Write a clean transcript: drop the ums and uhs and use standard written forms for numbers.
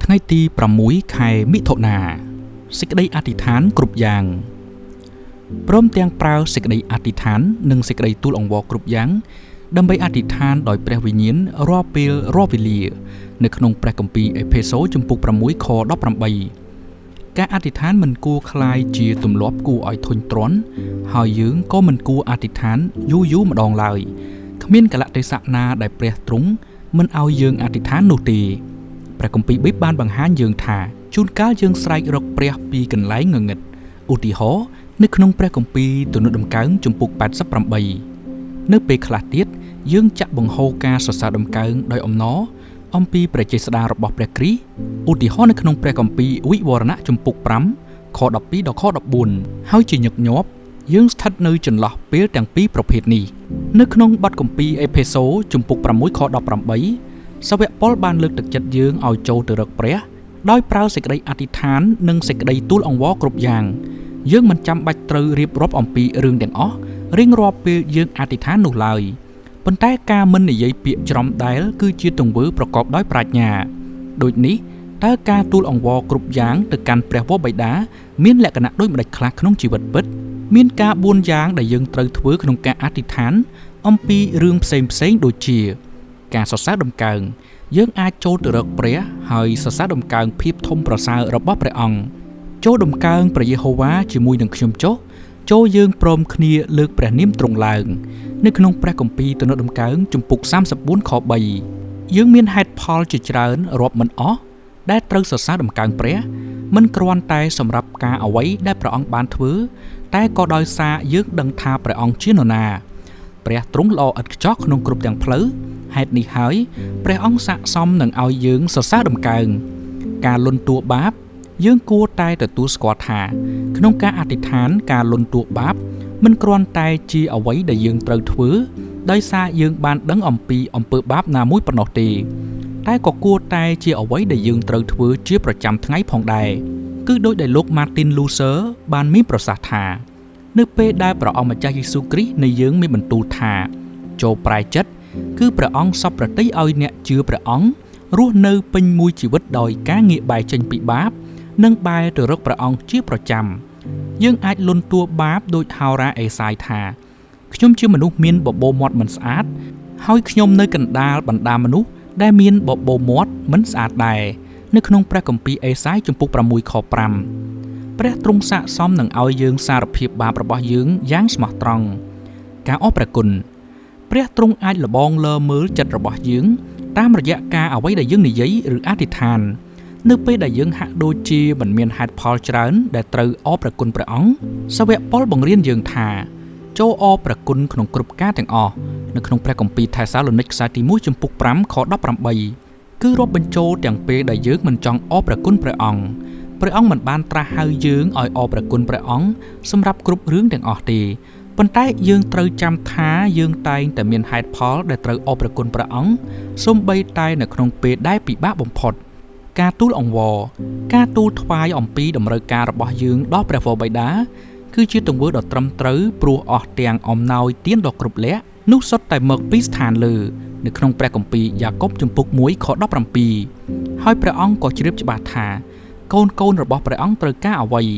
ថ្ងៃទី6ខែមិថុនាសេចក្តីអធិដ្ឋានគ្រប់យ៉ាងព្រមទាំងប្រើសេចក្តីអធិដ្ឋាននិងសេចក្តីទូលអង្វរគ្រប់យ៉ាងដើម្បីអធិដ្ឋានដោយព្រះវិញ្ញាណរាល់ពេលរាល់វេលានៅក្នុងព្រះគម្ពីរអេភេសូជំពូក6ខ18ការអធិដ្ឋានមិនគួរក្លាយជាទម្លាប់គួរឲ្យធុញទ្រាន់ហើយយើងក៏មិនគួរអធិដ្ឋានយូរយូរម្ដងឡើយគ្មានកាលៈទេសៈណាដែលព្រះទ្រង់មិនឲ្យយើងអធិដ្ឋាននោះទេព្រះគម្ពីរប៊ីបបានបង្ហាញយើងថាជួនកាលយើងស្រែករកព្រះពីកន្លែងងងឹតឧទាហរណ៍នៅក្នុងព្រះគម្ពីរទំនុកដំកើងជំពូក88នៅពេលខ្លះទៀតយើងចាក់បង្ហូរការសរសើរដំកើងដោយអំណរអំពីព្រះចេស្តារបស់ព្រះគ្រីស្ទឧទាហរណ៍នៅក្នុងព្រះគម្ពីរវិវរណៈជំពូក5ខ12ដល់ខ14ហើយជាញឹកញាប់យើងស្ថិតនៅចន្លោះពេលទាំងពីរប្រភេទនេះនៅក្នុងបទគម្ពីរអេភេសូជំពូក6ខ18សាវកប៉ុលបានលើកទឹកចិត្តយើងឲ្យចូលទៅរកព្រះដោយប្រើសេចក្តីអធិដ្ឋាននិងសេចក្តីទូលអង្វរគ្រប់យ៉ាងយើងមិនចាំបាច់ត្រូវរៀបរាប់អំពីរឿងទាំងអស់រៀងរាល់ពេលយើងអធិដ្ឋាននោះឡើយប៉ុន្តែការមិននិយាយពាក្យច្រំដែលគឺជាទង្វើប្រកបដោយប្រាជ្ញាដូចនេះតើការទូលអង្វរគ្រប់យ៉ាងទៅកាន់ព្រះវរបិតាមានលក្ខណៈដូចម្តេចខ្លះក្នុងជីវិតពិតមានការ4យ៉ាងដែលយើងត្រូវធ្វើក្នុងការអធិដ្ឋានអំពីរឿងផ្សេងៗដូចជាការសរសើរដំកើងយើងអាចចូលទៅរកព្រះហើយសរសើរដំកើងភាពធំប្រសើររបស់ព្រះអង្គចូលដំកើងព្រះយេហូវ៉ាជាមួយនឹងខ្ញុំចុះចូលយើងព្រមគ្នាលើកព្រះនាមទ្រង់ឡើងនៅក្នុងព្រះគម្ពីរទំនុកដំកើងជំពូក34ខ3យើងមានហេតុផលជាច្រើនរាប់មិនអស់ដែលត្រូវសរសើរដំកើងព្រះមិនគ្រាន់តែសម្រាប់ការអ្វីដែលព្រះអង្គបានធ្វើតែក៏ដោយសារយើងដឹងថាព្រះអង្គជានរណាព្រះទ្រង់ល្អឥតខ្ចោះក្នុងគ្រប់ទាំងផ្លូវហេតុនេះហើយព្រះអង្គស័ក្តិសមនឹងឲ្យយើងសរសើរដំកើងការលន់តួបាបយើងគួរតែទទួលស្គាល់ថាក្នុងការអធិដ្ឋានការលន់តួបាបមិនគ្រាន់តែជាអ្វីដែលយើងត្រូវធ្វើដោយសារយើងបានដឹងអំពីអំពើបាបណាមួយប៉ុណ្ណោះទេតែក៏គួរតែជាអ្វីដែលយើងត្រូវធ្វើជាប្រចាំថ្ងៃផងដែរគឺដោយដែលលោក Martin Luther បានមានប្រសាសន៍ថានៅពេលដែលព្រះអង្គម្ចាស់យេស៊ូវគ្រីស្ទនៃយើងមានបន្ទូលថាចូលប្រែចិត្តគឺព្រះអង្គសពប្រតិឲ្យអ្នកជឿព្រះអង្គរស់នៅពេញមួយជីវិតដោយការងាកបែរចេញពីបាបនិងបែរទៅរកព្រះអង្គជាប្រចាំយើងអាចលន់តួបាបដោយហោរាអេសាយថាខ្ញុំជាមនុស្សមានបបោមាត់មិនស្អាតហើយខ្ញុំនៅកណ្ដាលបណ្ដាមនុស្សដែលមានបបោមាត់មិនស្អាតដែរនៅក្នុងព្រះគម្ពីរអេសាយជំពូក6ខ5ព្រះទ្រង់ស័ក្តិសមនឹងឲ្យយើងសារភាពបាបរបស់យើងយ៉ាងស្មោះត្រង់ការអរព្រះគុណព្រះទ្រង់អាចលបងលមើលចិត្តរបស់យើងតាមរយៈការអ្វីដែលយើងនិយាយឬអធិដ្ឋាននៅពេលដែលយើងហាក់ដូចជាមិនមានហេតុផលច្រើនដែលត្រូវអរព្រះគុណព្រះអង្គសាវកប៉ុលបង្រៀនយើងថាចូលអរព្រះគុណក្នុងគ្រប់ការទាំងអស់នៅក្នុងព្រះគម្ពីរថេសាឡូនីកខ្សែទី1ជំពូក5ខ18គឺរាប់បញ្ចូលទាំងពេលដែលយើងមិនចង់អរព្រះគុណព្រះអង្គព្រះអង្គមិនបានត្រាស់ហៅយើងឲ្យអរព្រះគុណព្រះអង្គសម្រាប់គ្រប់រឿងទាំងអស់ទេប៉ុន្តែយើងត្រូវចាំថាយើងតែងតែមានហេតុផលដែលត្រូវអរព្រះគុណព្រះអង្គសូម្បីតែនៅក្នុងពេលដែលពិបាកបំផុតការទូលអង្វរការទូលថ្វាយអំពីតម្រូវការរបស់យើងដល់ព្រះវរបិតាគឺជាទង្វើដ៏ត្រឹមត្រូវព្រោះអស់ទាំងអំណោយទានដ៏គ្រប់លក្ខណ៍នោះសុទ្ធតែមកពីស្ថានលើនៅក្នុងព្រះគម្ពីរយ៉ាកុបជំពូក1ខ17ហើយព្រះអង្គក៏ជ្រាបច្បាស់ថាកូនៗរបស់ព្រះអង្គត្រូវការអ្វី